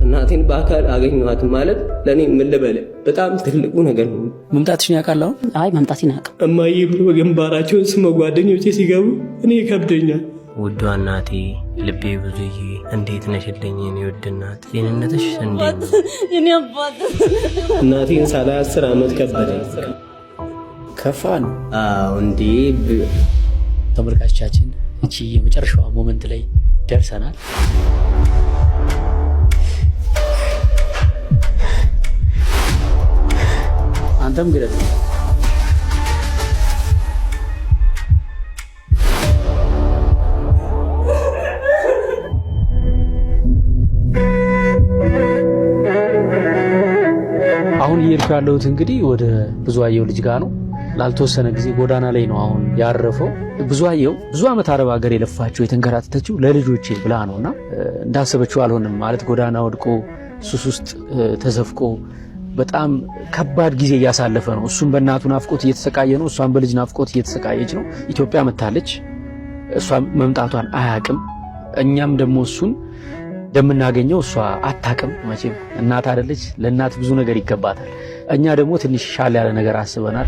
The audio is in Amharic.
እናቴን በአካል አገኘኋት ማለት ለእኔ ምን ልበል በጣም ትልቁ ነገር ነው። መምጣትሽን ያውቃል አሁን? አይ፣ መምጣቴን አያውቅም። እማዬ ብሎ ግንባራቸውን ስመው ጓደኞቼ ሲገቡ እኔ ይከብደኛል። ውዷ እናቴ ልቤ ብዙዬ፣ እንዴት ነሽልኝ? የኔ ውድ እናት፣ ጤንነትሽ እንዴት ነው? እናቴን ሳላይ 10 ዓመት ከበደኝ። ከፋ ነው። አዎ እንዴ። ተመልካቾቻችን፣ እቺ የመጨረሻዋ moment ላይ ደርሰናል። አንተም ግለጥ። አሁን እየሄድኩ ያለሁት እንግዲህ ወደ ብዙአየሁ ልጅ ጋር ነው። ላልተወሰነ ጊዜ ጎዳና ላይ ነው አሁን ያረፈው። ብዙአየሁ ብዙ ዓመት አረብ ሀገር የለፋችው፣ የተንከራተተችው ለልጆቼ ብላ ነው እና እንዳሰበችው አልሆንም። ማለት ጎዳና ወድቆ ሱስ ውስጥ ተዘፍቆ በጣም ከባድ ጊዜ እያሳለፈ ነው። እሱም በእናቱ ናፍቆት እየተሰቃየ ነው። እሷም በልጅ ናፍቆት እየተሰቃየች ነው። ኢትዮጵያ መታለች። እሷ መምጣቷን አያቅም። እኛም ደግሞ እሱን እንደምናገኘው እሷ አታቅም። መቼም እናት አይደለች፣ ለእናት ብዙ ነገር ይገባታል። እኛ ደግሞ ትንሽ ሻል ያለ ነገር አስበናል።